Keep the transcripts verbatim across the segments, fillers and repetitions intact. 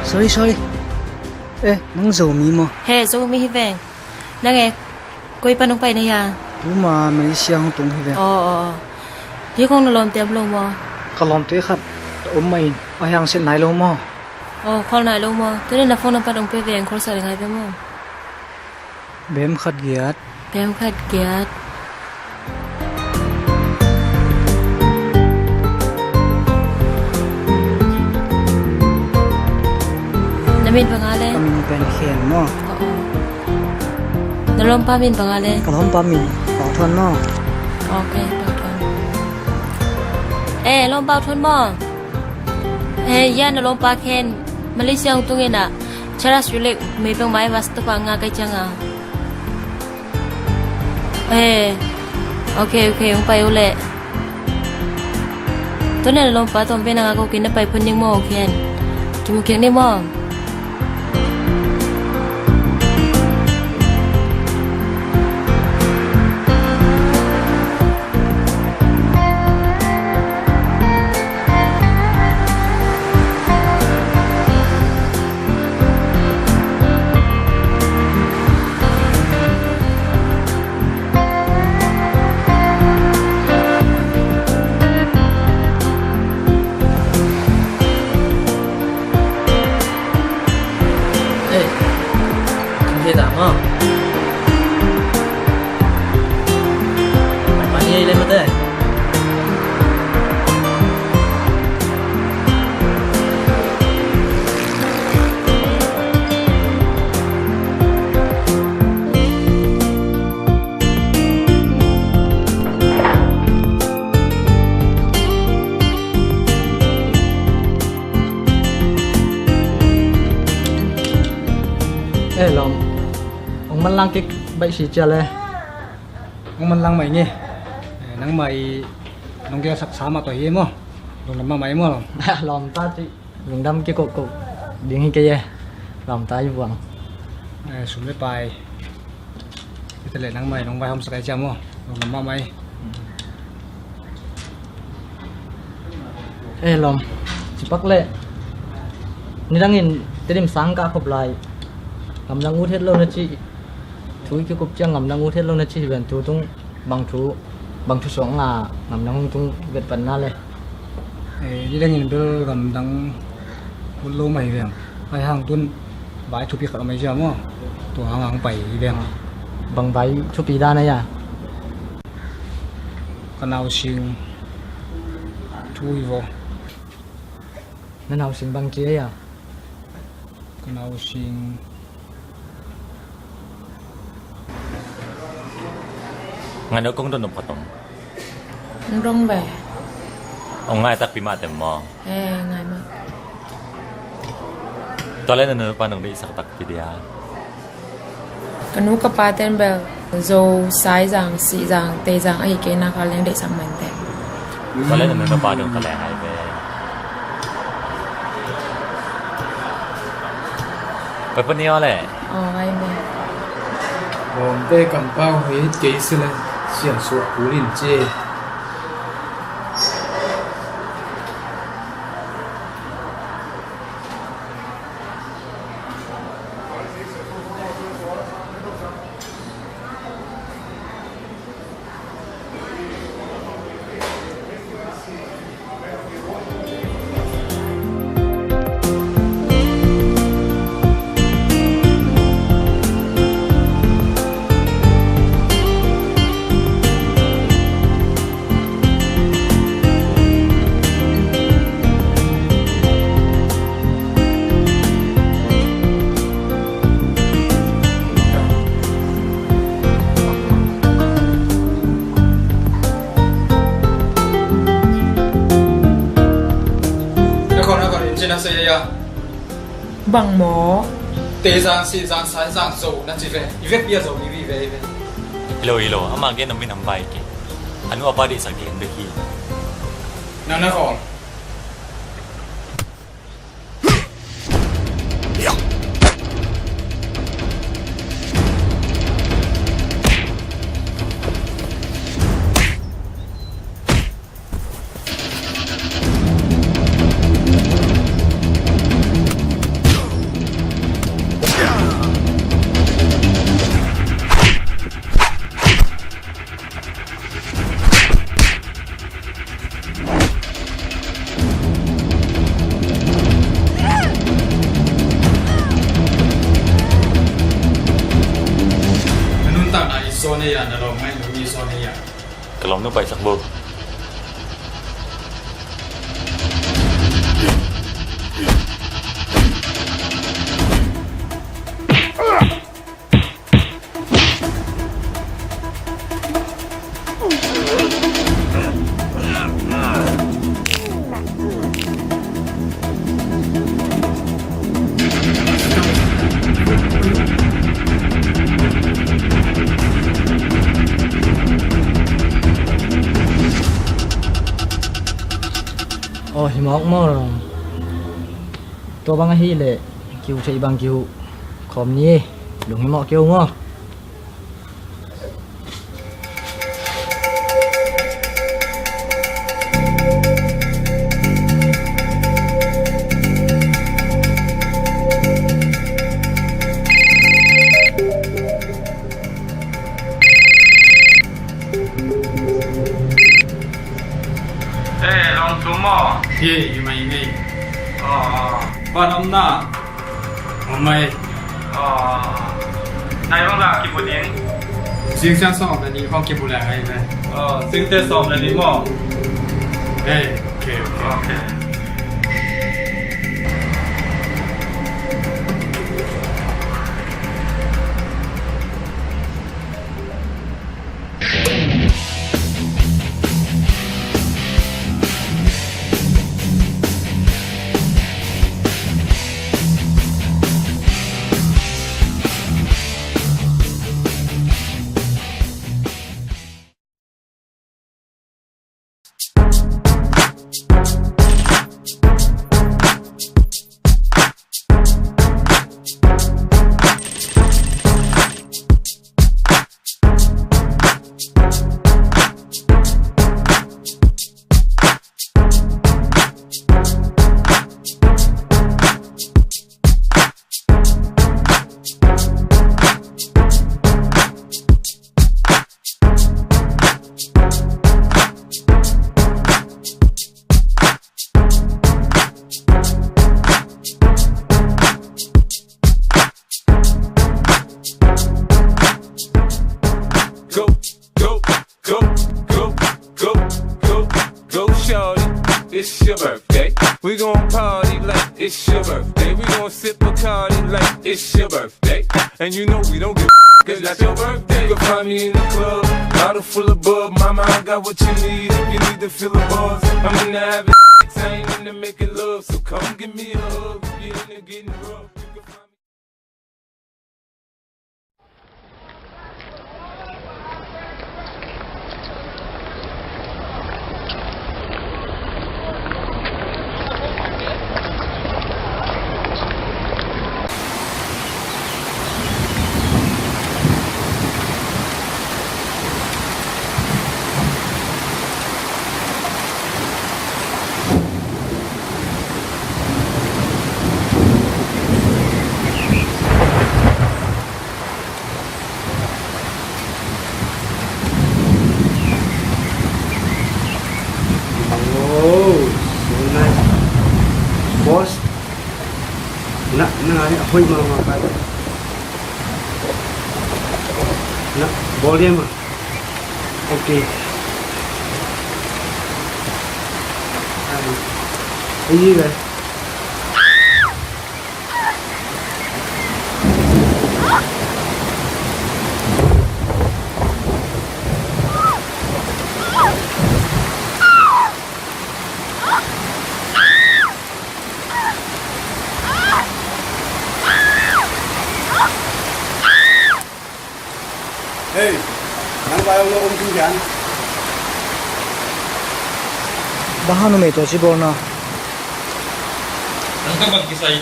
Sorry, sorry. Eh, nang Zomi maw? He, Zomi hi veng. Nang e, koi pan hong pai na hia? Tuma Malaysia hong tung hi veng. Aw, aw, aw. Hi khong na lawmte om lo maw? Ka lawmte khat om mah in, a hiang set nai lo maw? Aw, call nai lo maw? Tuni na phone number hong pe veng, call sa le ngai ve maw? Bem khat giat. Bem khat giat. Na min bang a le? Ka min pen Khen maw? Aw, aw. Na lawmpa min bang a le? Ka lawmpa min Pau Thuan maw? Ok, Pau Thuan. Eh, lawm Pau Thuan maw? Eh, ya na lawmpa Khen Malaysia hong tung in ah, Cheras Village mei peng mai vas to pa nga kai ciang a. Eh, ok, ok, hong pai uh leh. Tua na lawmpa tawm ve na nga ko kin na pai phun ding maw, Khen? Kimu kiak ni maw? Ei, kan hei dah maw? Mai, mai, hei, lei mate. Eh, lawm. Hong manlang kik baih si cia le. Hong manlang mai nge. Eh, nangmah i nong gelsak sa mah tawh hi maw? Lungdam mahmah i maw, lawm? Lawmta cih lungdam kikopkop ding hi kei e. Lawmta i buang. Eh, sum le pai. Ita le nangmah i nong vaihawmsak ai cia maw? Lungdam mahmah i. Eh, lawm. Cipak le nidangin Tedim sang kah khop lai. Ngamdang ut het lo na ci. Thu i kikup ciang ngamdang ut het lo na ci hi ven, tu tung bang thu, bang thu suang nga ngamdang hong tung vet pan na le. Eh, nidangin bel ngamdang ut lo mah hi veng. Ai hang tun vai thupi khat om ai cia maw? Tua hang hong pai hi veng. Bang vai thupi dan ai a? Ka nausing thu hi vaw. Na nausing bang ci ai a? Ka nausing. Ngai no kong don nop khat om. Hong dong ve. Hong ngai takpi mah tem maw? Eh, ngai mah. Tua le na nupa nong deihsak takpi dia. Ka nu ka pa ten bel Zo, Saizang, Sihzang, Teizang ahi kei nak a leng deihsak man ten. Tua le na nu na pa dong ka leng ai ve. Pai puni aw le. Aw, ai ve. Lawmte kampau hei kei si le sian suah kul in ci. Bang maw? Teizang, Sihzang, Saizang, Zo na ci ve. I vekpi a Zomi i ve, i ve. Hi lo, hi lo. Ama gen om in om vai ke. A nu a pa deihsak gen bek hi. Nang na khawl. Ka lawm nu paisak bo. Aw, hi mawk maw. Tua bang ahih leh kihuh theih bang kihuh khawm ni. Lunghimawh kei un aw. Eh, lawm thum maw? Hi, hi mai ni. Aw, aw. Pan om na. Om mai. Aw. Nai bang la kimu ding? Zingsang sawm le nih khawng kimu le ngai ve. Aw, singte sawm le nih maw? Eh, okay, okay. Okay. Go, go, go, go, go, go, go, shorty. It's your birthday. We gon' party like it's your birthday. We gon' sip Bacardi like it's your birthday. And you know we don't give a, 'cause that's your birthday. You can find me in the club, bottle full of bub. Mama, I got what you need if you need to feel the buzz. I'm into having sex, I ain't into making love. So come give me a hug if you're into getting rough. You can find me Oh, so nice. Boss. Na, na, na, hoih mahmah ka. Na, volume ah. Okay. Easy, man. Hei, nang vai lo om tung jan. Bang hang numei tawh ci bawl na. Nang tawh bang kisai.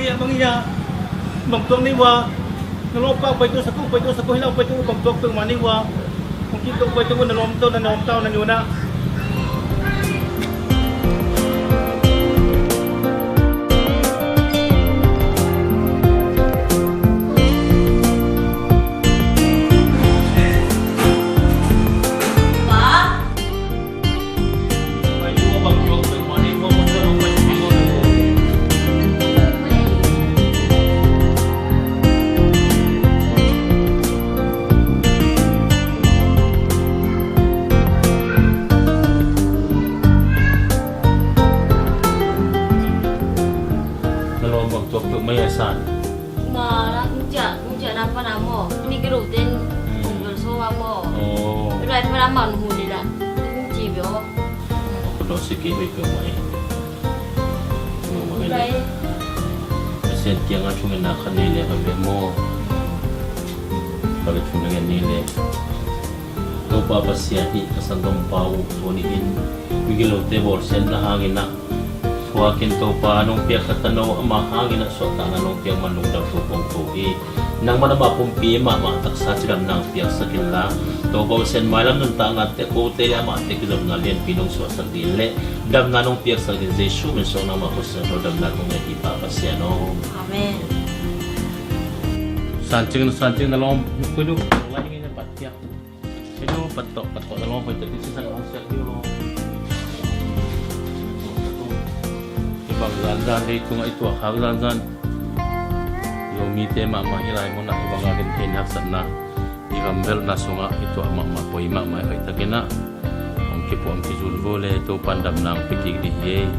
Bang ina, bang tuak ni wa, na lawm pa pai tu sa ku, pai tu sa ku, hi lau pai tu bang tuak peuhmah ni wa, bang kik tuak pai tu na lawm tau, na lawm tau, na nyu na. Na lawm bang tuak peuh mai a san. Ma, nung ciah, nung ciah na pan a maw. Ni ka lo ten, hmm, kong bel so a maw. Oh. Ka lo pan a maw nung hu ni la. Nung ci bel. Ka lo si ki hoi peuh mai. Nung hu ni. Lai. Pasian kiangah thungetna khat nei le ka bel maw. Ka bel thunget ni le. Topa Pasian hih ka sanggampa uh tuni in migilote bawlsiatna hangin ah thuakin Topa nong piaksa tano amah hangin ah suahtakna nong piak man lungdam thu kong ko hi. Nangman amah pumpi mahmah taksa cidamna nong piaksak inla, Topa Pasian mailam nuntaknate kote le amahte kizopna lianpi nong suahsak ding le damna nong piaksak ding Jesu min suang nangmah khuasia tawh damna kong ngen hi Pa Pasian aw. Amen. Sancing, sancing na lawm. Koi du, lai ding in na pat piak. Kei nu, pat tawh, pat tawh na lawm, koi tawh, kei sisan hong siak diu lawm. I bang zanzan, leitungah i tuahkhak zanzan. Zomite mahmah i lai munah i bangah gentheihna haksatna i gamvelhna sungah i tuah mahmah, poi mahmah i hoihtakin ah hong kipuah, hong kizul vua le Topan damna hong pia kik dih hi ei.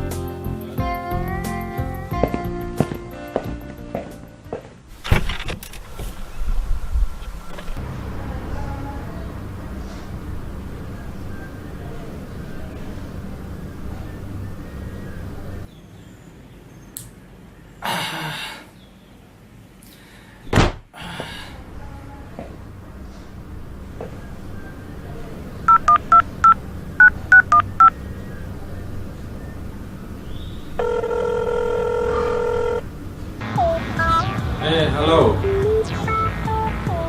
Eh, hello.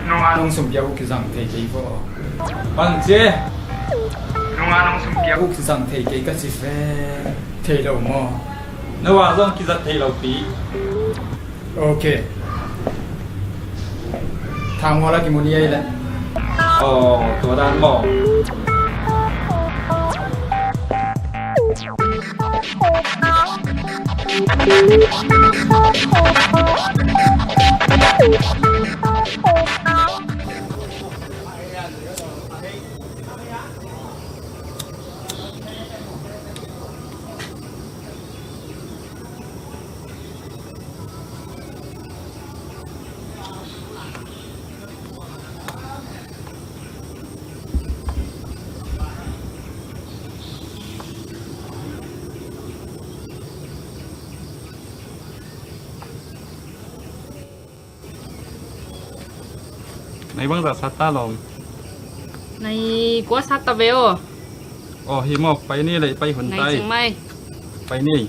Nunga nong sum pia uh kizang thei kei vo. Bang ci? Nunga nong sum pia uh kizang thei kei ka ci ve. Thei lo maw? Na va zong kizat thei lo pi. Ok. Thang wala kimu ni ei le. Aw, tua dan maw? Nai bangzah sat ta lawm? Nai kua sat ta ve aw. Aw, hi maw, pai ni le, pai hun tai. Nai cing mai. Pai ni.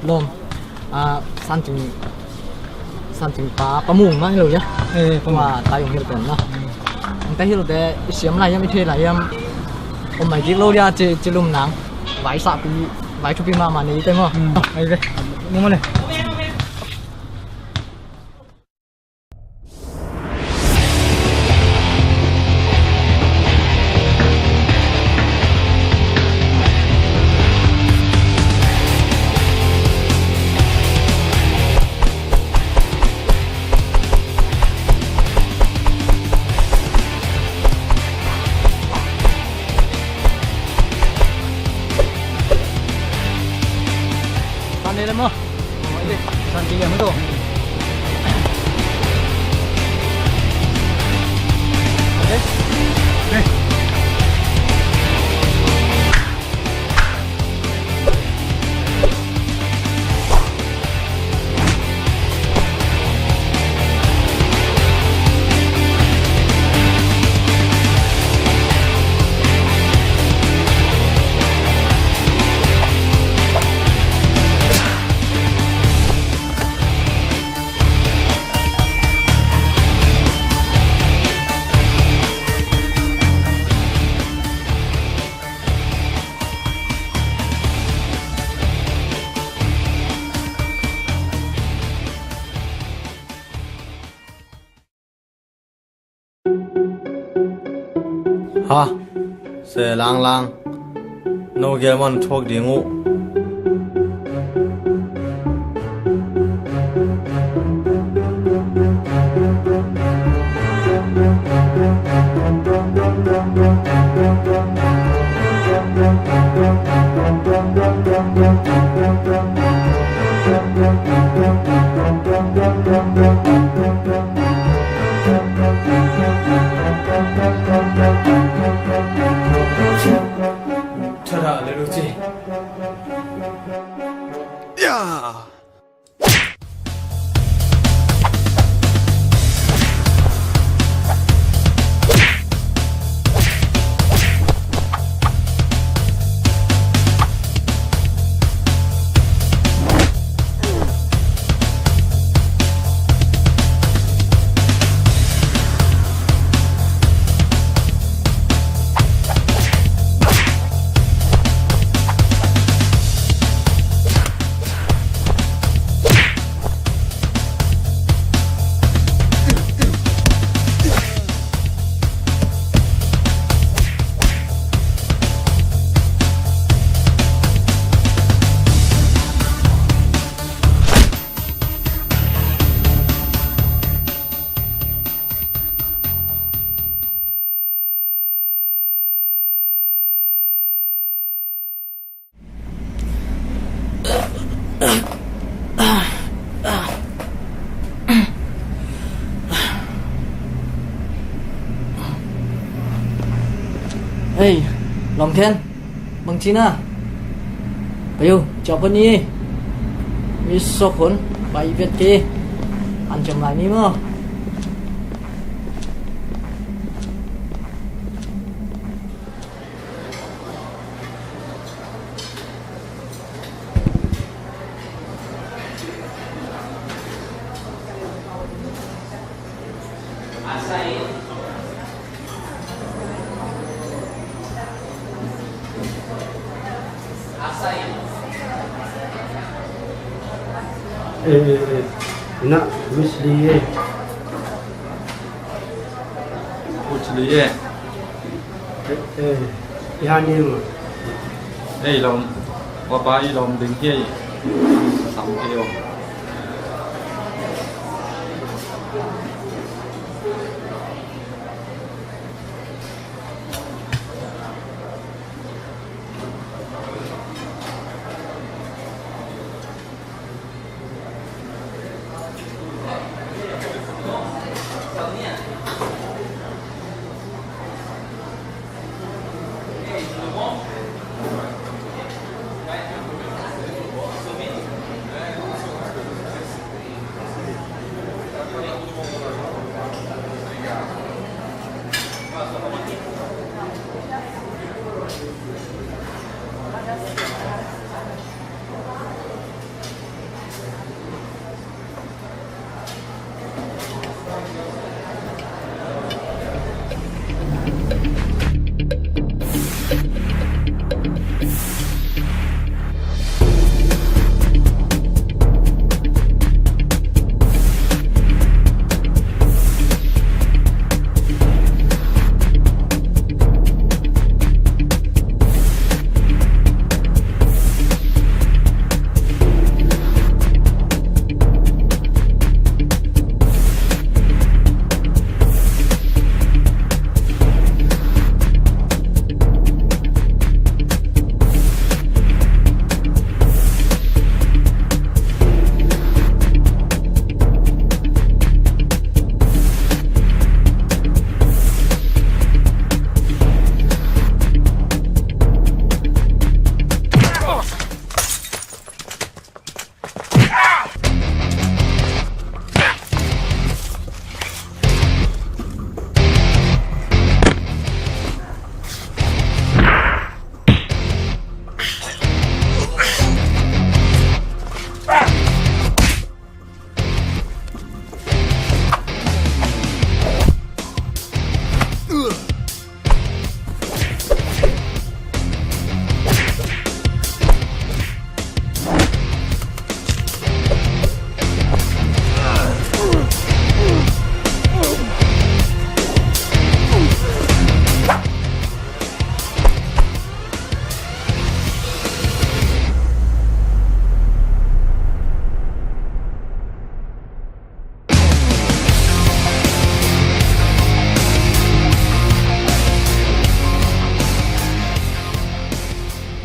Lawm, ah, Sancing, Sancing pa, Pa Mung mah hi lo hia? Eh, Pa Mung. Tua, tai ong hilh pen na. Ong tai hilh te, i siam lai hiam, i thei lai hiam? Om mai kik lo hia, ci, ci lum nang. Vai sahpi, vai thupi mahmah nei te maw. Hmm, ai ve. Ni maw le. Tan deh le maw. Tan deh le maw. Ha, se langlang. No gel man thuak ding uh. Thadah le lo ci. Ya! Hei, lawm khen. Bang ci na? Pai uh, ciah pah ni. Mi sawk hun, pai vet kei. Hanciam lai ni maw. Eh, eh, eh. Ina, Bruce Lee, eh. Bruce Lee, eh. Eh, eh, i han ding maw? Ei lawm, papa i lawm ding hi ei. Sam kei om.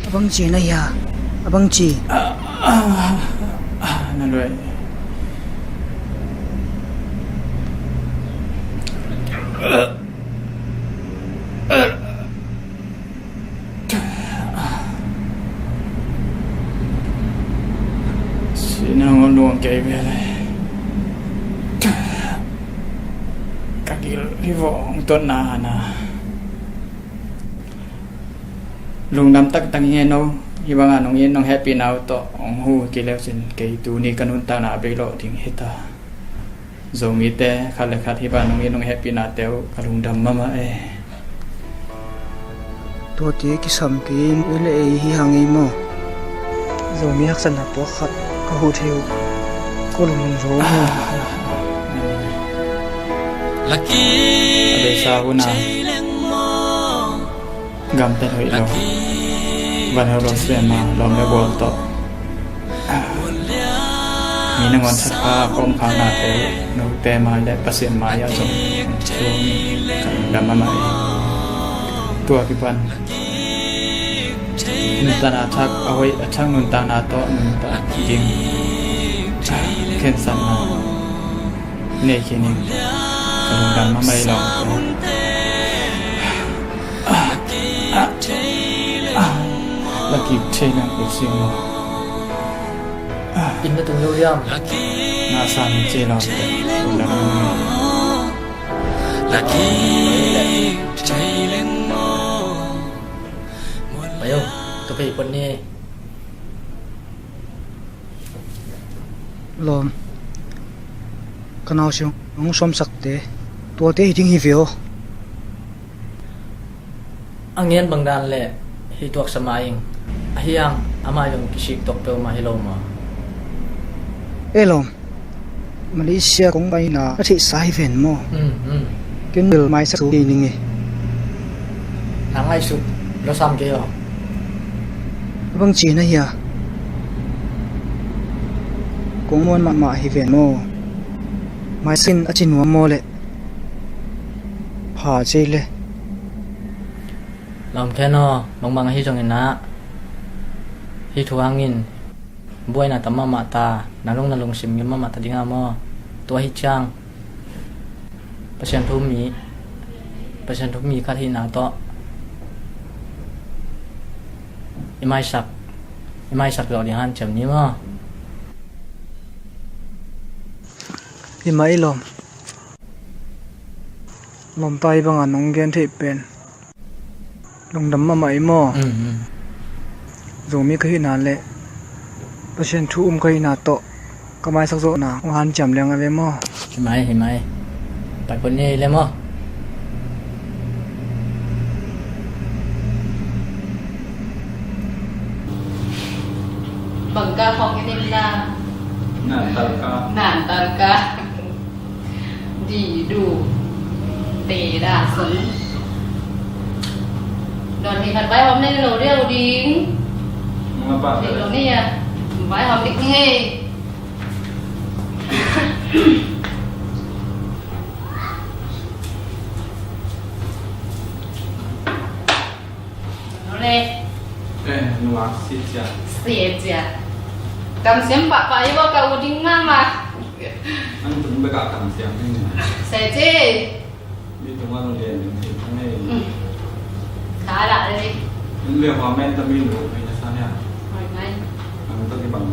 Bangci na hia? A bangci? Na luai. Sihna hong luang kei ve le. Ka gil hi vawng tuatna na. Lungdam taktak hi ngei no. Hih banga nong it nong hehpihna uh tawh hong hu kei leu cin kei tuni ka nuntakna a beilawh ding hi ta. Zomite khat le khat hih banga nong it nong hehpihnate uh ka lungdam mahmah e. Tuate kisam kei in ei le ei hi hang ei maw? Zomi haksatna puak khat ka huh thei uh. Ka lungdam zo maw? A beisa hun a gamtat hoih lo. Van ho lo siama lawm le gual tawh mi nangawn thatkha a kawmkhaknate uh note mai le Pasian mai ah zong hong thuak ni. Ka lungdam mahmah hi. Tua kipan nuntakna thak a hoih a thak nuntakna tawh nuntak ding khensatna nei khin in. Ka lungdam mahmah hi lawm. Lakik thei nang ko siang lo. In na tung lo liam. Na san ci lo te. Lungdam mahmah. Lakik thei leng mo. Payo, ka pei pon ni. Lawm, ka nau siang hong sawmsakte tuate hi ding hi ve aw. A ngen bang dan le hi tuaksa mah ing. Ahi hang amah zong kisik tawk peuhmah hi lo maw? E lawm, Malaysia kong paina ka theihsa hi ven maw? Ken bel maisak su kei ning e. Na ngaihsut lawsam kei aw. A bangci na hia? Kong muan mahmah hi ven maw? Maisak in a ci nuam maw le? Pha cei le. Lawm khen aw, bangbang ahi zongin ah hih thu hangin buaina tam mahmah ta, na lung na lungsim ngim mahmah ta ding a maw? Tua hi ciang Pasian thu mi, Pasian thu mi khat hihna tawh i maisak, i maisak zawh ding hanciam ni maw? Hi mah i lawm. Lawmpa, hih banga nong gen theih pen lungdam mahmah i maw? Zomi ka hihna le Pasian thu um ka hihna tawh ka maisak zawhna hong hanciam liang a ve maw? Hi mai, hi mai. Pai phot ni le maw? Bangka khawng i dim na. Nan talka. Nan talka. Di du te da sung. Don hi khat vai hom nei lo riau ding. Mungapa. Nei lo ni ya. Vai hom dik ni. Nole. Eh, nuak si cia. Si cia. Kam siam papa i wa ka u ding mama. Ang tung beka kam siam ni. Sece. Mi tung ang lian ni si ang ni. Kala ni. Ang lian wa men tami lu ni na sa ni. Mai mai. Ang to ki bang.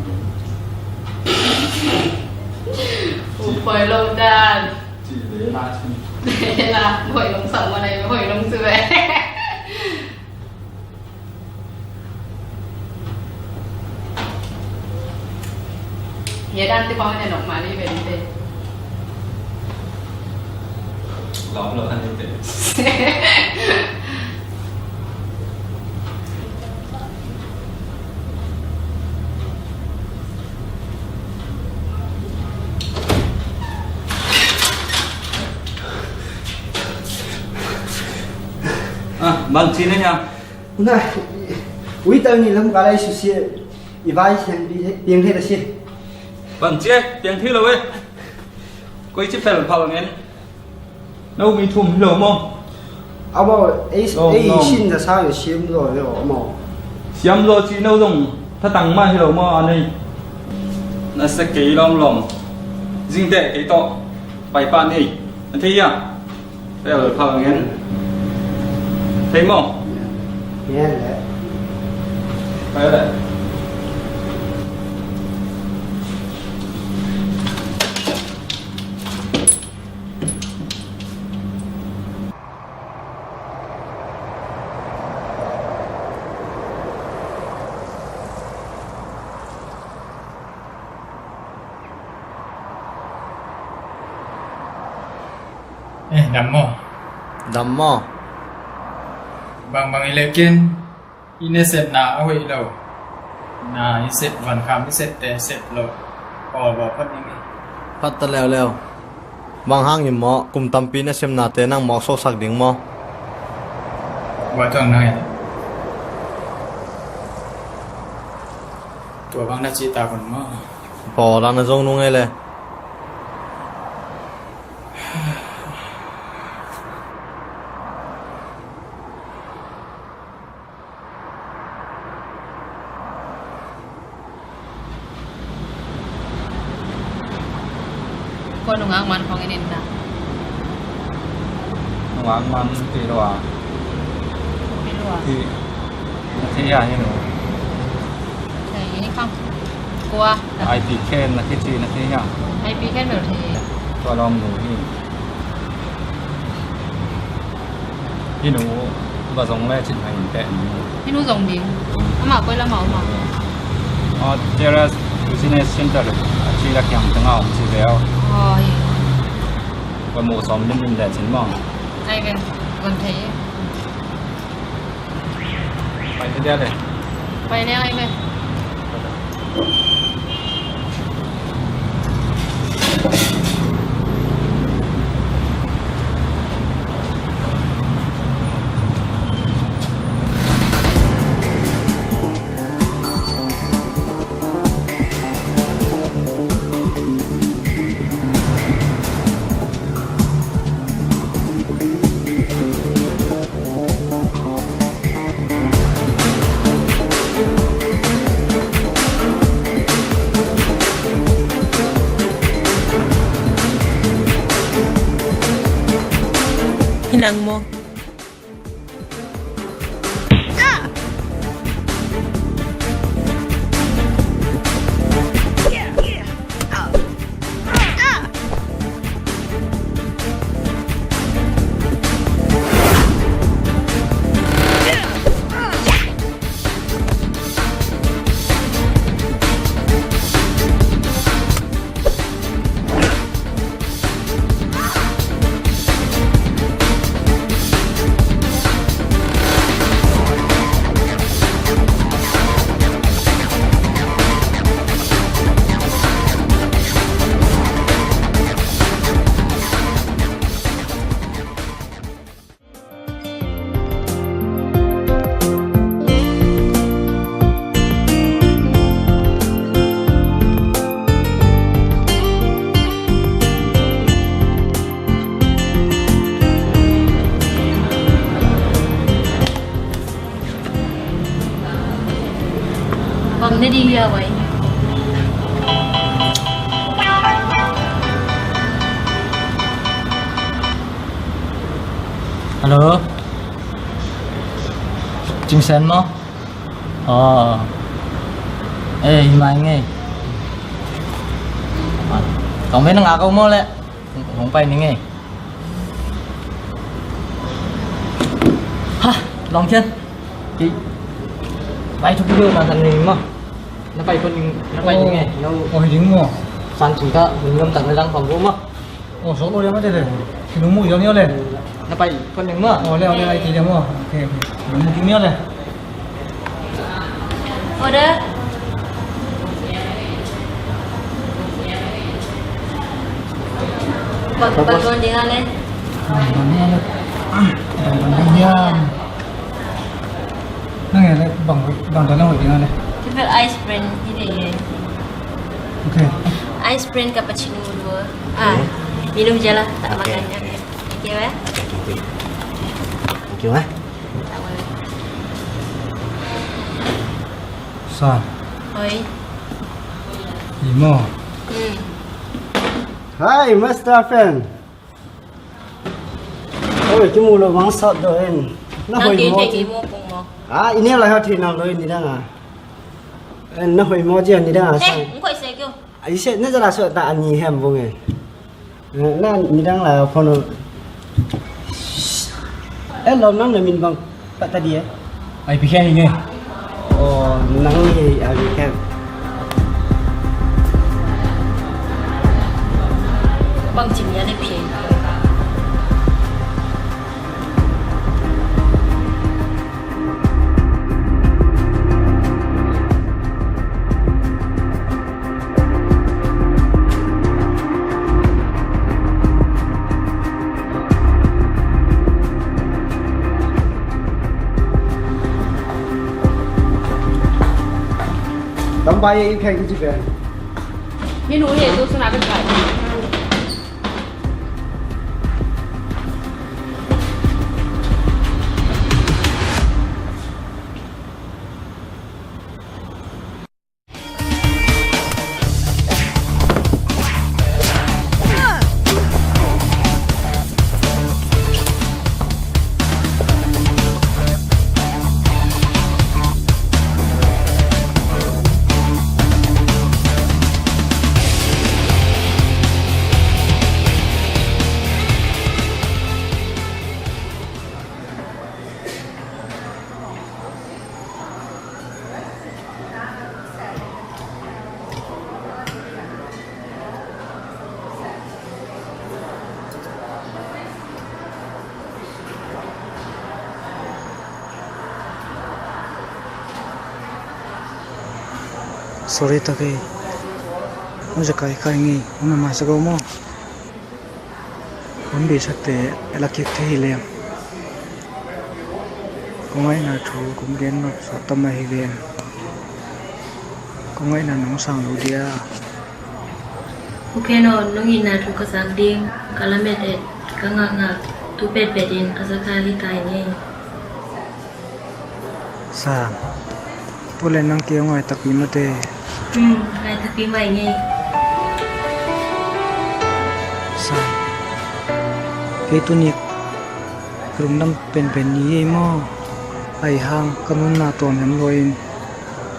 U poi lo dan. Ci le la cin. Le la, hoih long sang ma nei, hoih long su ve. Ye dan ti kong ne nok ma ni ve ni te. Lawm lo kan ni te. Ah, bang ci na nya? Una, ui tal ni lam ka lai su si, i vai sian pi, piang thei ta si. Bang ci, piang thei lo e. Koi ci pel pal ngen. No mi thum hi lo maw? A maw, ei, no, ei no. Sin ta sa yo siam lo yo maw. Siam zaw cih no zong thatang mah hi lo maw, a nei? Na sek kei lawmlawm. Zingteh kei tawh pai pah ni. Na thei hiam? Tel phak ngen. Thei maw? Ngen le. Pai le. Eh, dam maw? Dam maw? Bangbang i leh ken, i nasepna a hoih lo. Na i sep, vankham i septe sep lo. Pawl bawl phot ding hi. Phat ta leuleu. Bang hang hiam maw, kum tampi nasepnate nang mawk suaksak ding maw? Tua tuang nang e. Tua bang na cih ta kun maw? Pawl a na zong nung e le. Kua nungak man khong in in na? Nungak man pi lua. Pi lua. Hi. Na thei a hi nu. Thei khang. Kua. Ai pi khen na kici na thei a. Ai pi khen bel thei. Tua lawm nu hi. Hi nu va zong le cin hai in peh ni. Hi nu zong ding. Ama koi lama uma. Ah, Terrace Business Center. A ci la kiang tanga om ci veo. Oh, hi. Koi mu som lim lim le cin mong. Ai ven, gon thei. Pai te dia le. Pai ne ai me. Hinang maw? Bang na ding ya wai. Hello. Cing Sen maw? Aw. Eh, hi mai ngei. Tong pen nga ko maw le. Hong pai ni ngei. Ha, Long Thian. Ki pai thu ki lo ma san ni maw. Na pai ko ni, na pai ni ngei. Aw, hi ding maw. San thu ka, hun ngam tak na lang pam ko maw. Ồ, số tôi em có thể để thì nó mua cho nhau lên. Nó phải con đừng mua. Ồ, leo leo ai thì đừng mua. Ok, ok. Nó mua kính nhau lên. Order. Bang, bang, bang, jangan, eh. Bang, bang, bang, bang, bang, bang. Nang ya, bang, bang, bang, bang, bang. Kita ice brand ini ya. Ok. Ice brand cappuccino dua. Ah, minum je lah, tak makan. Thank you, eh. Thank you, eh. Tak apa. Sa. Oi. Hi maw? Hmm. Hi, Master Fan. Oi, kimu lo bang sawt do in. Na hoih maw ci. Ah, i neu lai hau thei nam lo in nidang a. Eh, na hoih maw ci a nidang a sa. Eh, ng koih se kyo. Ai se, na zala suah ta a ni hem bung e. Eh, na nidang la phone. Eh, lawm nang na min bang pat ta di e. Ai pi khen i nge. Oh, nang ni ai pi khen. Bang cim ya ne pi. Tang bai i khen ki ci pen. Ni nu he tu suna pen bai. Sorry ta kei. Mu za kai kai ngi. Mu na ma sa go mo. Hun beisakte a la kik thei hi leng, kong ngaihna thu kong gen nop sawt tam ahi leng, kong ngaihna nong sang lo dia. Pu Khen aw, nong itna thu ka sak ding, ka lamet et, ka ngakngak thu petpet in a za kha hi ta ing ei. Sang, pu le nang kei aw, ngai takpi mate. Hmm, ngai takpi mai ngei. Sang, kei tuni ka lungdam penpen ni ei maw? Ahi hang ka nunna tuam hiam lua in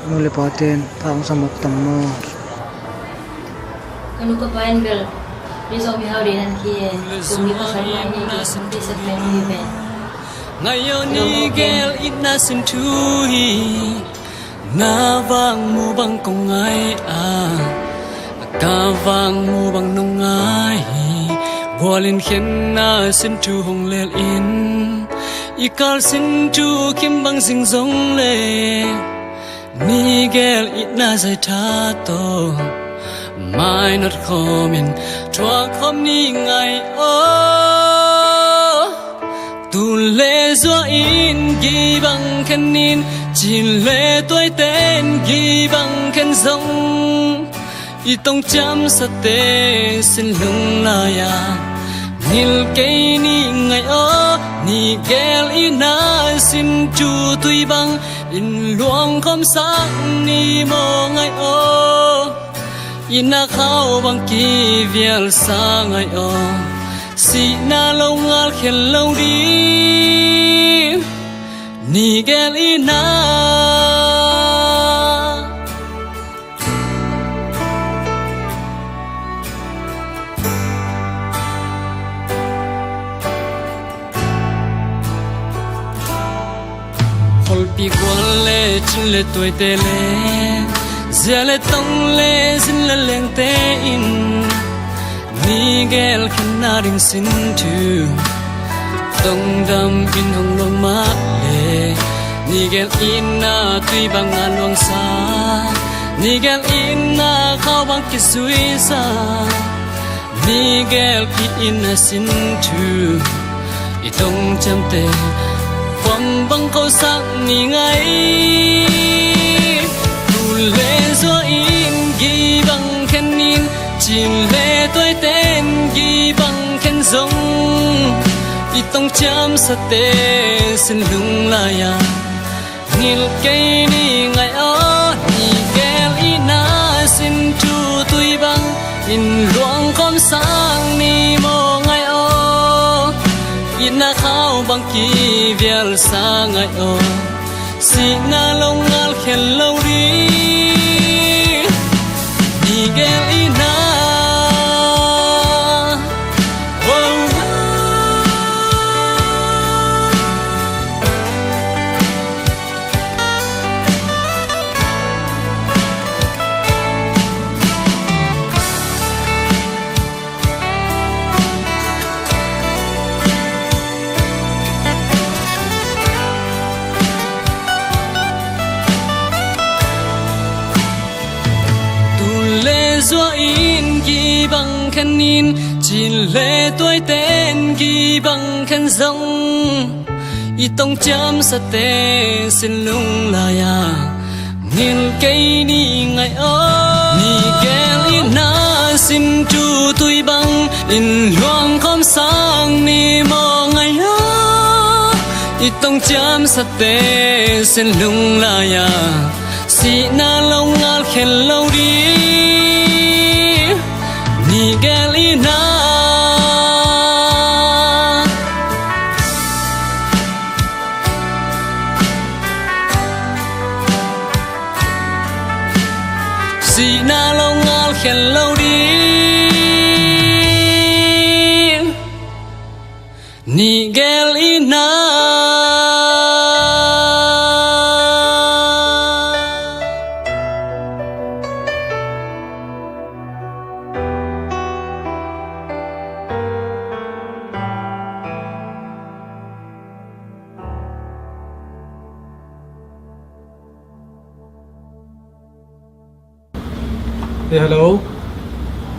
nu le pate'n tha hong sa mawk tam maw? Ka nu ka pa in bel mi Zomi hau ding an ki e. Zomi pasal mai ni ki, ki sa pen ni ve. Ngai aw, ni gel itna sin thu hi. Na vang mu bang kong ngai a, ka vang mu bang nong ngai hi. Bual in khenna sin thu hong lel in, i kal sin thu kim bang zing zong le. Ni gel itna zai tha tawh mainat khawm in thuak khawm ni ngai aw. Tul le zua in gii bang khen in, cin le tuaite in gii bang khen zong, i tong ciamsate sin lung lai-a ngil kei ni ngai aw. Ni gel itna sin thu tui bang in luang khawm sak ni maw ngai aw. Itna khau bang kivial sa ngai aw. Sihna lo ngal khel lo ding ni gel itna. Kholpi gual le cin le tuaite le, zia le tong le zin le lengte in ni gel khenna ding sin thu tongdam in hong luang mah le, ni gel itna tui bang a luangsa, ni gel itna khau bang kisuisa. Ni gel itna sin thu i tong ciamte, kuam bang khosak ni ngai. Tul le zua in gii bang khen in, cin le tuaite in gii bang khen zong, i tong ciamsate sin lung lai-a ngil kei ni ngai aw. Sin thu tui bang in luang khawm sang ni maw ngai aw. Itna khau bang kivial sa ngai aw. Sihna lo ngal khen lo ding. Ni gel itna. Oh. Tul le zua in kibang khenin, cin le tuaiten kibang khen zong, i tong ciamsate sin lung lai-a ngil kei ni ngai aw. Ni gel itna sin thu tui bang in luang khawm sang ni maw ngai aw. I tong ciamsate sin lung lai-a sihna lo ngal khen lo ding. Ni gel itna. Sihna lo ngal khen lo ding. Ni gel itna. Eh, hello.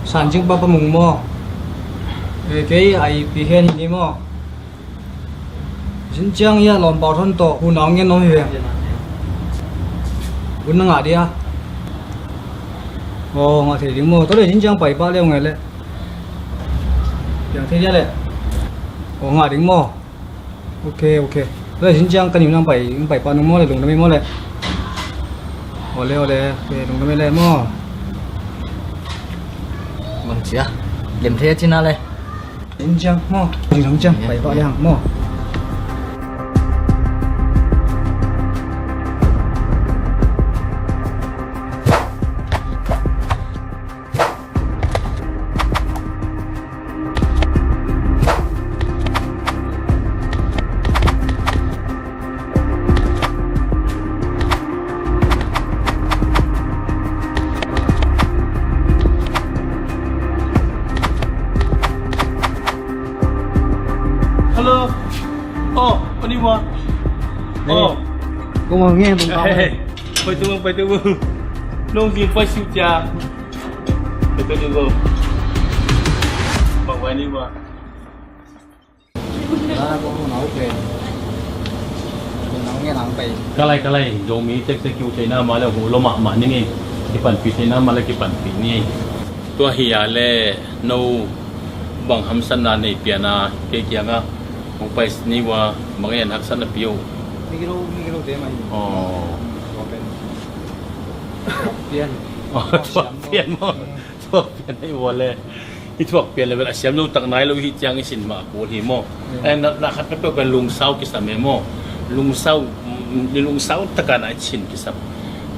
San Cing pa Pa Mung maw? Eh, kei a ipi hen hi ni maw? Zin ciang hi a lawm pau thon tawh hun a hong ngen om hi ve. Hun na ngah dia? Aw, ngah thei ding maw? Tua le zin ciang pai pah le hong ngen le. Piang thei dia le. Aw, ngah ding maw? Ok, ok. Tua le zin ciang ka nim nang pai, nang pai pah nung maw le, lungdam hi maw le. Aw le, aw le, ok, lungdam hi le maw. Bang cia, lem thei a cina le. Zin ciang maw, zin ciang, pai pah le hang maw. Hello. Oh, Oniwa. Oh. Kong nge tong kau. Pai tu, pai tu. Nong di pai siu cia. Pai tu go. Bang wai ni wa. Ka lai, ka lai, Zomi tek tek kiu theihna mah le hu lo mahmah ning ei. Kipanpih theihna mah le kipanpih ni ei. Tua hi a le no bang hamsatna nei piana kei kianga hong pai ni wa bang en haksatna piu. Migro, migro te mai. Oh. Pian. Oh, tua pian mo. Thuak pian hi ua le. Hi thuak pian le bel a siam lo tak nai lo hi ciang i sin mah kul hi maw? Eh, na, na khat peuhpeuh pen lungsau kisam e maw? Lungsau, mm, lungsau taka na i sin kisam.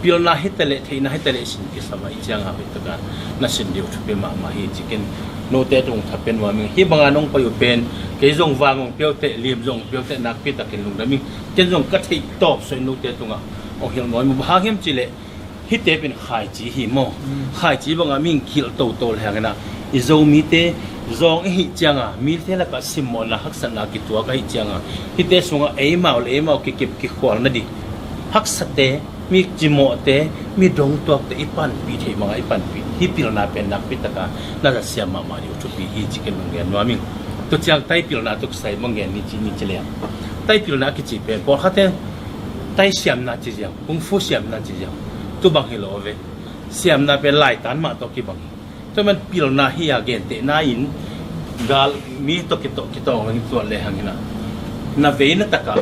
Pilna hi ta le, theihna hi ta le i sin kisam a i ciang a hoih taka na sin deuh thupi mahmah hi cikin. Note tung thapen wa ming. Hi banga nong pai uh pen, kei zong vang ong piaute, lim zong piaute nakpi takin lungdam ing. Ken zong ka theih tawp soi note tunga ong hilh mawi mu. Bang hang hiam ci le, hihte pen khaici hi maw? Mm. Khaici banga mihing kilh toto le hangin ah, i Zomite zawng i hih cianga mite lakah simmawhna haksatna kituak ahih cianga hihte sungah eimau le eimau kikip kikhual nading haksate, mi cimawhte, mi dongtuakte i panpih theih banga i panpih hi pilna pen nakpi taka na za siam mahmah ding uh thupi hi ci ken lunggen nuam ing. Tua ciang taipilna tuk sai bang gen ni ci ni ci leng taipilna a kici pen pawlkhatte tai siamna ci ziang, kung fu siamna ci ziang. Tu bang hi lo ve. Siamna pen laitan mah tawh kibang hi. Tua man pilna hi a gentehna in gal mi tawh kitawh kitawh hong tuat le hang hina. Na vei na taka,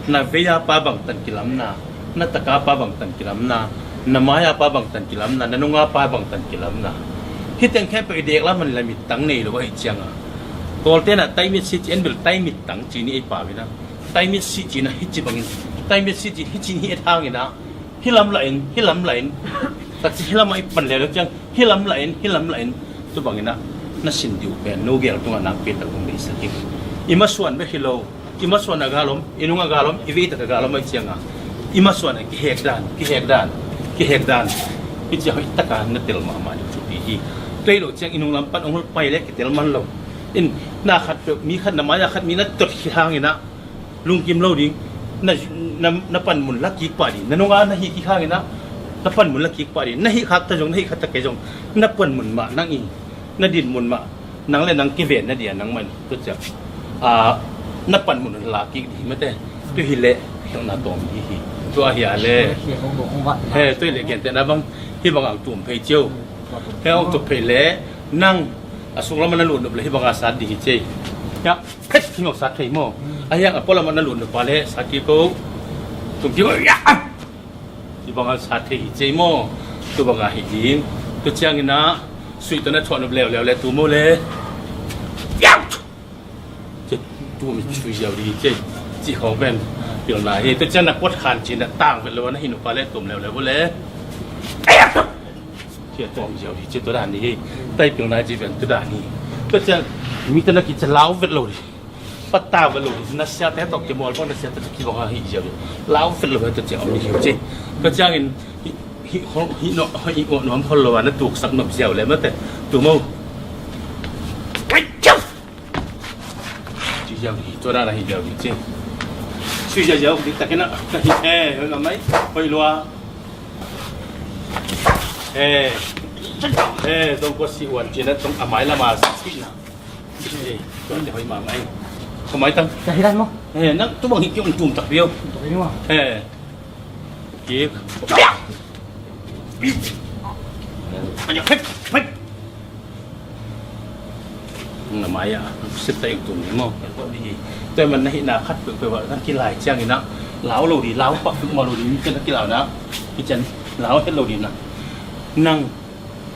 na vei a pa bangtan kilamna, na taka pa bangtan kilamna, Na mai-a pa bangtan kilamna, na nunga pa bangtan kilamna. Hih teng khempeuh i dek lam man la mittang nei lo ahih cianga, Kawlte'n ah taimit si ci en bel taimittang ci ni ei pau in ah. Taimit si ci na hih ci bangin, taimit si ci hih ci ni et hangin ah, hih lam lah in, hih lam lah in. Tak ci hih lamah i pan leuleu ciang hih lam lah in, hih lam lah in. Tu bangin ah na sin dih uh pen no gel tungah nakpi tak hong deihsak hi. I masuan bek hi lo, i masuan a gal om, i nung a gal om, i veitak a gal om ahih cianga, i masuan a kihek dan, kihek dan, kihek dan. Hih ciang hoih taka na tel mahmah ding thupi hi. Tua hi lo ciang i nung lam pan hong pai leh kitel man lo. In na khat peuh, mi khat na mai-a khat mi na tot khit hangin ah lungkim lo ding. Na, na, na panmun la kik pah ding. Na nunga na hih khit hangin ah na panmun la kik pah ding. Na hih khak ta zong, na hih khak ta kei zong, na panmun mah nang i, na dinmun mah nang le nang kiven na dia nang man. Tua ciang, ah, na panmun la kik ding mate. Tu hi leh khelhna tawm hi hi. Tua hi a le. He, tu hi leh gentehna bang hih bang ang tum phei ciau. He, ang tum phei leh nang a suk lamah na lut nop leh hih banga sat ding hi cei. Ya, phet, hing aw sat thei maw? A hiang a pualam ah na lut nop a leh sat kik o. Tum kik o, ya. Hih banga sat thei hi cei maw? Tu banga hi ding. Tu ciangin ah suih tawh na thuah nop leuleu leh tum o leh, ya. Cei, tum i sui ziau ding hi cei. Cih khawng pen pilna hi. Tu ciang na puat khan cin ah tang vet lo a na hi nop a leh tum leuleu o leh. Cia tawm ziau hi, cia tua dan hi. Taipilna hi ci ven tua dan hi. Tua ciang mite na kicia lau vet lo dih. Patta vet lo dih. Na siate tawh kimawl bang, na siate tawh kibang a hi ziau dih. Lau vet lo hi tua ciang om hi ci. Tua ciangin hi, hi, hi, nuam khol lo a na tuksak nop ziau le mate. Tu mo. Ci ziau hi, tua dan a hi ziau hi ci. Sui ziau ziau, dik takin a, ka hi, eh, hoi lamai, hoi lua. Eh, eh, zong ko si wan cina zong a mai lama si na. Eh, tua ni hoi ma mai. Ko mai tang. Ka hi dan mo. Eh, nang tu bang hi yung tum tak bio. Tum tak bio. Eh. Kik. Ayo, hei, hei. Na mai-ah sep ta ing tum ni maw. Tua man na hihna khat peuhpeuh ah na kilai ciangin ah lau lo dih, lau pak peuhmah lo dih, mi cian na kilau na, mi cian lau het lo dih na. Nang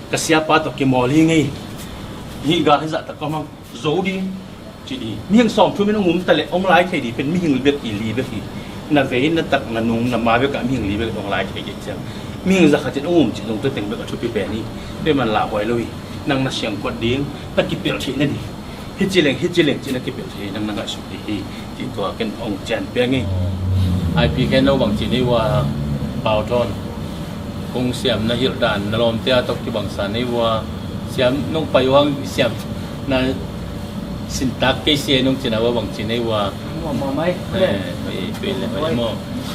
ka siapa tawh kimawl hi ngei. Hih gal hi zahtak kawm hang. Zo ding ci dih. Mihing sawmthum in hong um ta leh hong lai thei dih pen mihing bek hi, li bek hi. Na vei, na tak, na nung, na ma bekah mihing li bek hong lai thei dih ciang, mihing zakhat in hong um cih zong tua teng bek a thupi pen hi. Tua man lauhuai lo hi. Nang na siangkuat ding, na kipelh theih nading, hih ci leng, hih ci leng cih na kipelh theih nang na ngaihsut dih hi. Cih tua ken hong cian pia ngei. Aipi khen lo bang ci nei ua, Pau Thawn. Kong siam na hilh dan na lawmte a tawh kibangsa nei ua. Siam nong pai uh hang siam na sintak kei sia nong cina ua bang ci nei ua. Nuam mahmah hi. Eh, eh, pei le pai maw.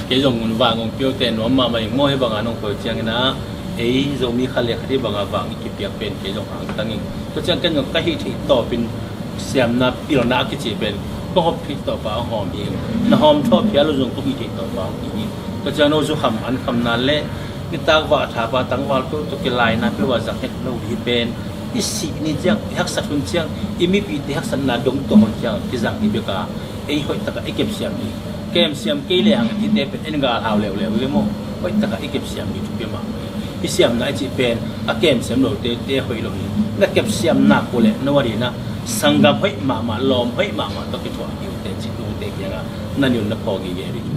Kei zong vang ong piau te nuam mahmah hi maw, hi banga nong koi ciangin ah ei Zomi khat le khat hi banga vang i kipiak pen kei zong hang tang hi. Tua ciang ken zong ka hih theih tawpin siamna pilna a kici pen ka hawm theih tawpa a hawm hi. Na hawm thawh phial lo zong ka hih theih tawpa a hawm hi. Tua ciang no zu kham an kham nan le nitak vah thapa tangval peuh tawh kilaina peuh a zang het lo hi pen i sih ni ciang, i haksat hun ciang, i mipite haksatna dong tawh hon ciang kizang hi beka ei hoih takah i kepsiam hi. Kemsiam kei le hang hite pen en gal hau leuleu hi le maw. Hoih takah i kepsiam hi thupi mah. I siamna i cih pen a kemsiam lote te hoih lo hi. Na kepsiam nak uh leh no a dinah sanggam hoih mahmah, lawm hoih mahmah tawh kithuah hi uh te cih nungte kiangah na niun na phaw gige ding.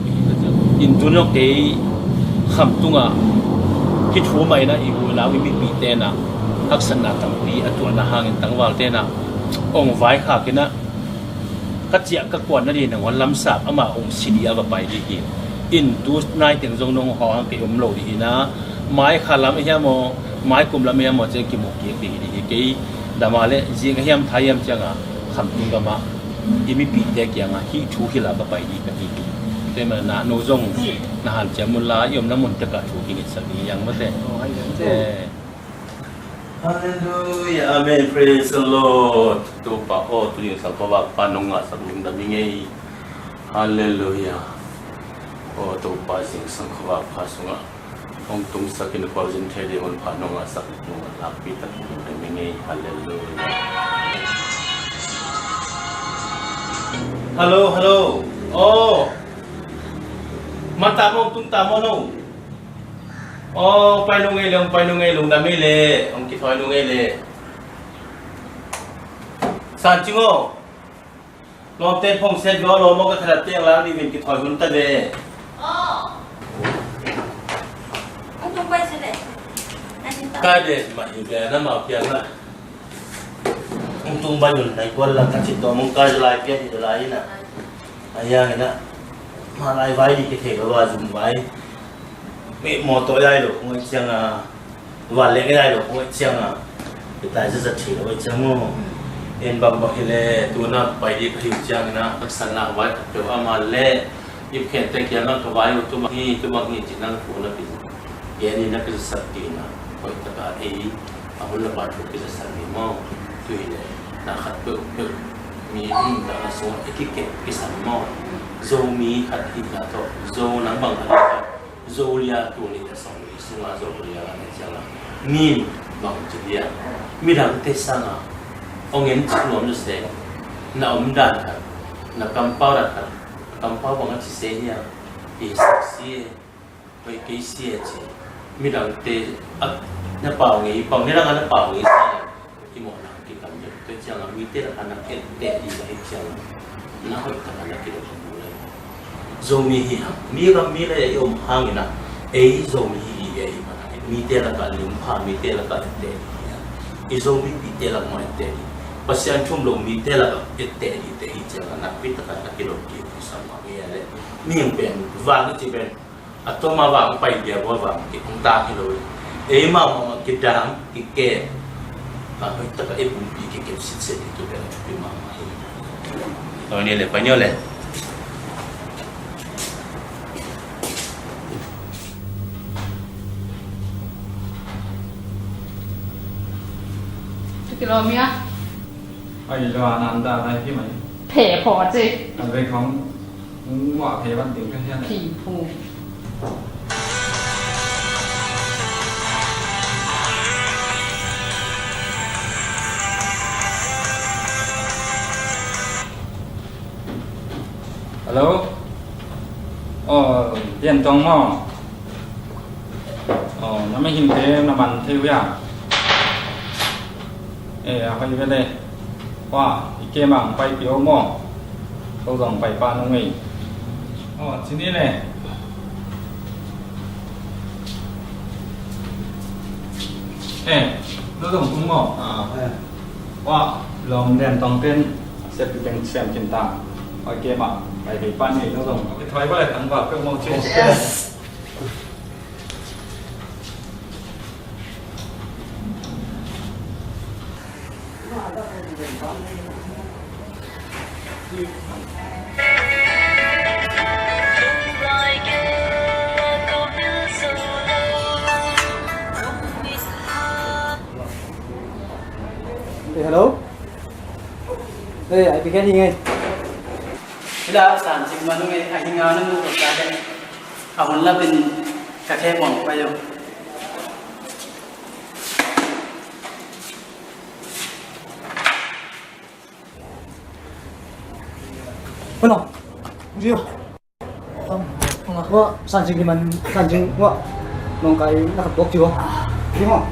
In tun zong kei Kham tungah hih thu mah inah i unau i mipite nah haksatna tampi a tuahna hangin tangvalte nah ong vaikhak inah ka ciah ka kuan nading nangawn lamsap ama ong si dih a va pai dih hi. In tu naiteng zong nong hawh hang kei om lo dih inah mai kha lam a hiam aw, mai kum lam a hiam aw ciang kimu kik dih hi dih hi. Kei dama le zing a hiam tha hiam cianga Kham tung gamah i mipite kiangah hih thu hilh a va pai dih ka hi hi. Tua hi manah no zong na hanciam unla i omna mun tekah thu kingetsak dih hiang mate. Halleluia, amen, praise the Lord. Topa aw, tuni in sangkawvak pha nong ngahsak lungdam ing ei. Halleluia. Aw Topa, zingsang khuavak pha sungah hong tungsak in khualzin thei ding hun pha nong ngahsak nung a lakpi takin lungdam ing ei. Halleluia. Hallo, hallo. Aw. Man ta maw, tung ta maw no? Aw, pai nung ei le, hong pai nung ei, lungdam ei le, hong kithawi nung ei le. San Cing aw. Lawmte phongset vua, lawm aw, ka khalat tiang lang dih vin kithawi hun ta ve. Aw. Hong tung pai si le. Kai de, mah hi ve, na mau piang na. Hong tung bai un, nai kual lang ka cit tawh, mong kai lai piang hi lai na. Ai yang na. Mah lai vai dih kithei lo a zum vai. Mi mawtaw yai lo kong ai ciang a, van leng yai lo kong ai ciang a, i tai zaza thei lo ai ciang maw. En bangbang hi le, tuna pai dih ka hi uh ciang in a, taksan lak vai khat peuh a, ama le i khen te kiang a ka vai uh, tu bang hi, tu bang hi ci nang pu na pi. Gen in a kizasak dih in a, hoih taka ei a hun le van pu kizasak dih maw. Tu hi le, na khat peuh peuh mi in ta a sung a i kikep kisam maw. Zomi khat hi ta tawh, Zo nang bang a le khat. Zo lia tuni le sawm nih sunga Zo lia la ne ciang a, mi bang ci lia, midangte sanga hong en cik nuam na se, na omdan khat, na kampau dan khat, na kampau bang a ci se nia, i sak si e, hoih kei si e ci, midangte a na pau ngei, pau ni dang a na pau ngei si e. I mawhna kitam deuh. Tua ciangin mite lakah na etteh ding a hih ciangin na hoih takin na kidop ding uh leh. Zomi hi hang, mi gam mi lei a i om hangin ah, ei Zomi hi i hi ahih manin mite lakah limpha, mite lakah etteh ding hi hang. I Zomipihte lakah mah etteh ding. Pasian thu um lo mite lakah etteh dingte hi ciangin nakpi takin na kidop ding uh hi sam hang hi a leh. Mihing pen vang i ci pen a tawm a vang pai bia bua vang kik hong tang hi lo. Ei mahmah kidam kikem. A hoih takin ei pumpi kikem sitset hi tu bel a thupi mahmah hi. Oi ni le, pai ni le. Thupi lo mi a. Ai lo a nan da dai hi mai. Phe pho ci. A ve khong. Muah phei van ding ka hian. Phi phu. Hello? Aw, Lian Tong maw? Aw, na mihingte na man thei uh hia? Eh, a hoih ve le. Hua, i kem ang paipih o maw? Ko zong pai pah nung ei. Aw, ci ni le. Eh, no zong tung maw? Ah, eh. Hua, lawm Lian Tong ten, sep i teng siam kin ta. Hua, i kem ang paipih pah ni, no zong. Thoi ba le tang ba, peuh maw ci. Yes. Hey, hello. Hey, ai pi khen hi ngei. Hi la, San Cing man ngei, a hi nga nung ko sa khen. A hun la pin ka khe mong pa yo. Hello. Rio. Wah, San Cing kiman, San Cing, wah. Nong kai na khat bok ci wah. Ci wah.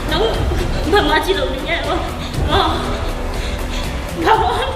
Nang bangmah ci lo ding e. Bang, bang, bang.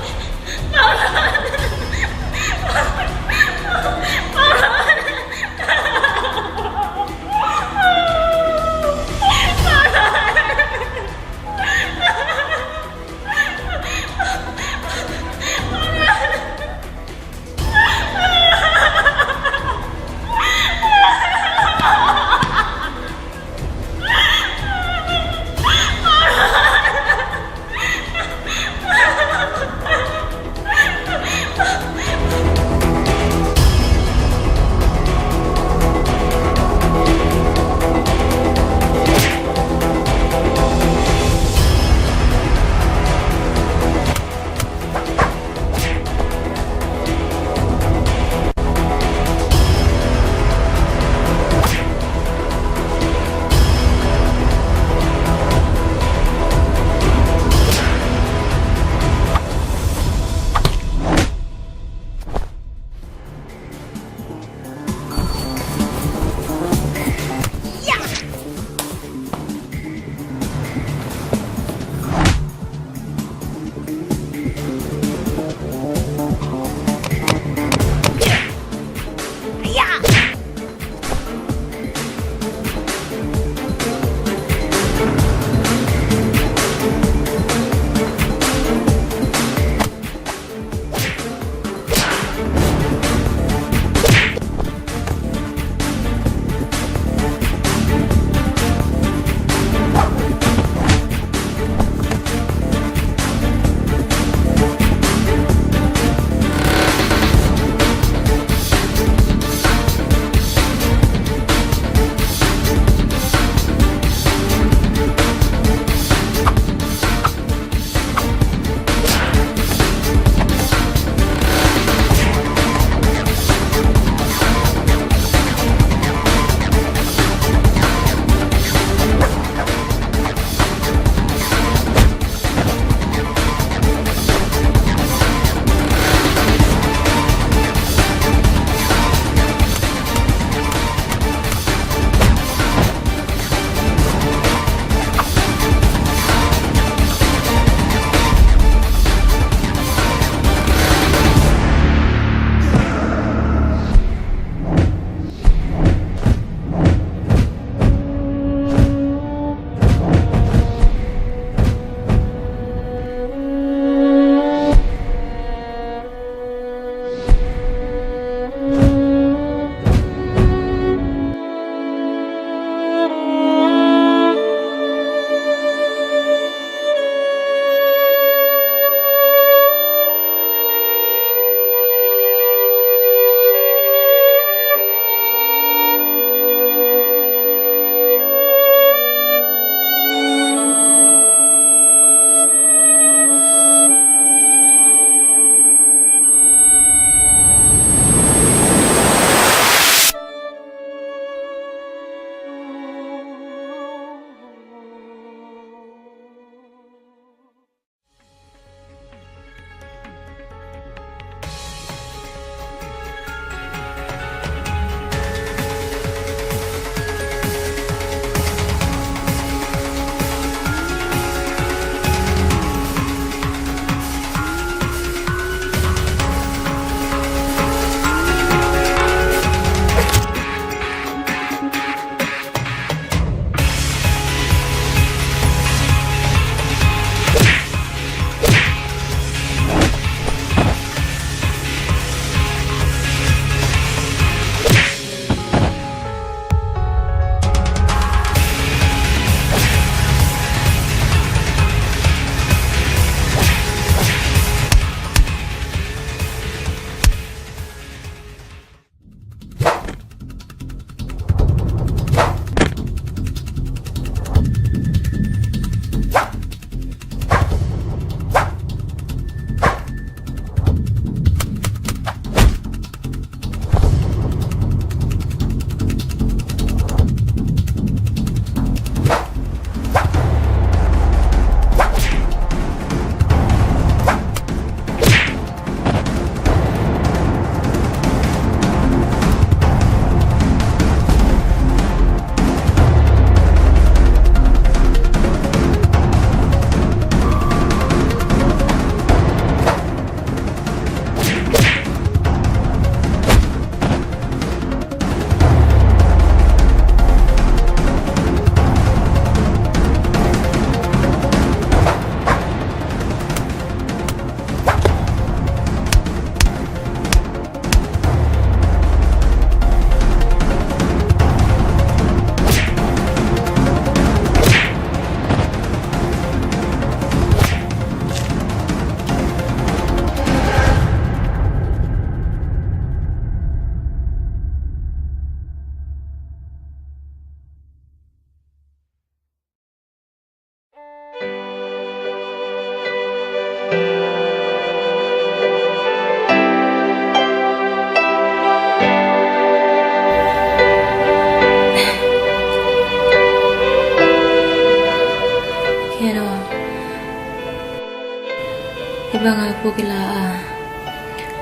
Kila a,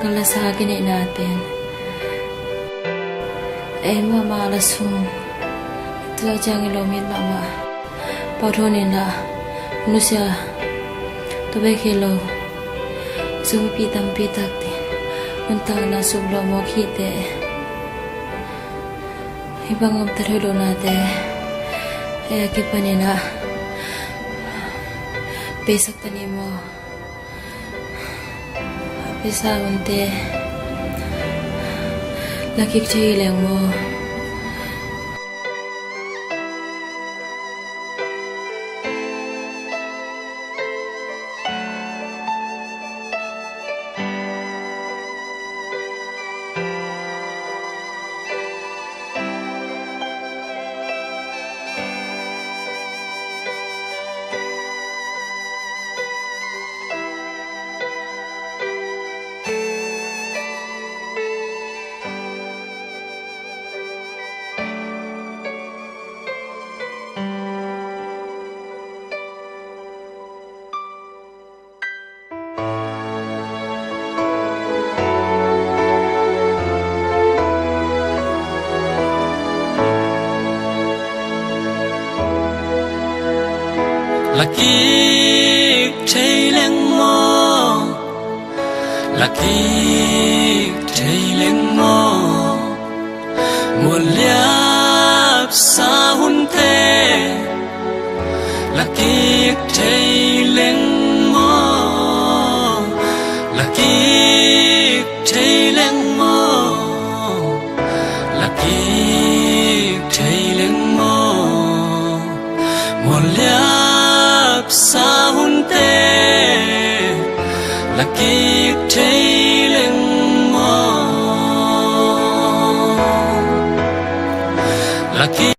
ka lasa a kineihna ten ei mahmah la sung, tua ciang i lawm it mahmah. Pau thawn in la nusia, tua bek hi lo, zong mipi tampi takte nuntakna suk lawh mawk hi teh. Hih bang om ta thoi lohnate ei a kipanin ah peisak ta ni maw? A pisa unte la kik thei leng maw? La kik thei leng maw? La kik thei leng maw? Mual liap sa hunte la kik thei leng maw? La kik thei leng maw? La kik thei leng maw? Mual liap sa hunte la kik thei leng maw? La kik